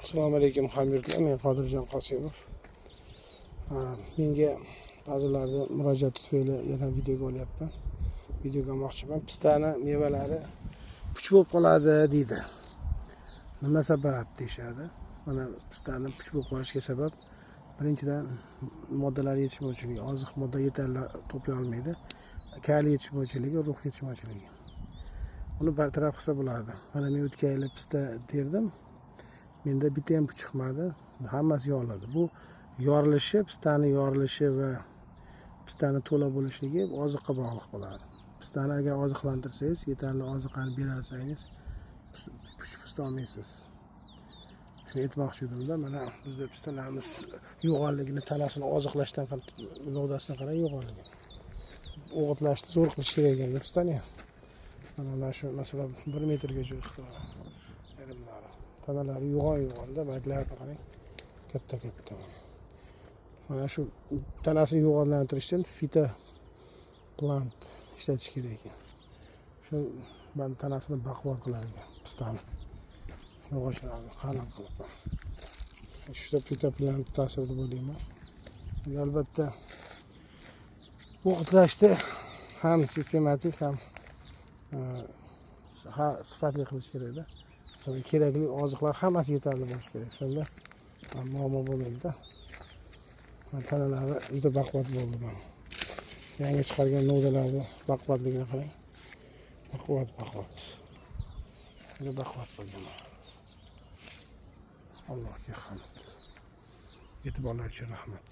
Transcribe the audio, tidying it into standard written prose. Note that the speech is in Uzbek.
Assalomu alaykum, hamyurtlar. Men Qodirjon Qosimov. Menga ba'zilarni murojaati tufayli yana videoga olyapman. Videoga olmoqchiman. Pistani mevalari puch bo'lib qoladi, deydi. Nima sabab, deyishadi. Mana, pistani puch bo'lib qolishiga sabab, birinchidan, moddalar yetishmovchiligi, oziq modda yetarli to'play olmaydi. Kaliy yetishmovchiligi, rux yetishmovchiligi. Uni bartaraf qilsa bo'ladi. Mana, men o'tgan yili pista terdim. Menda bitta ham puch chiqmadi, hammasi yoriladi. Bu yorilishi, pistani yorilishi va pistani to'la bo'lishligi oziqqa bog'liq bo'ladi. Pistani agar oziqlantirsangiz, yetarli oziqani berolsangiz, puch pista olmaysiz. Shuni aytmoqchi edimda. Mana, bizni pistalarimiz yo'g'onligini, tanasini oziqlashdan, novdasini qarang yo'g'onligini. O'g'itlashni zo'r qilish kerak ekanda pistani ham. Mana shu, masalan, 1 metrgacha o'sdi ayrimlari. Tanalari yo'g'on yo'g'onda, barglarini qarang, katta katta. Mana shu tanasini yo'g'onlantirish uchun Fito Plant ishlatish kerak ekan. Shu tanasini baquvvat qilar ekan pistani, yog'ochlarni qalin qilib. Shu Fito Plant ta'siri deb o'ylayman. Endi, albatta, o'g'itlashni ham sistematik, ham sifatli qilish kerakda. Masalan, kerakli oziqlar hammasi yetarli bo'lishi kerak, shunda muammo bo'lmaydida. Mana, tanalari juda baquvvat bo'ldi. Mana, yangi chiqargan novdalarni baquvvatligini qarang. Baquvvat, baquvvat, juda baquvvat bo'lgan. Allohga hamd. E'tiborlar uchun rahmat.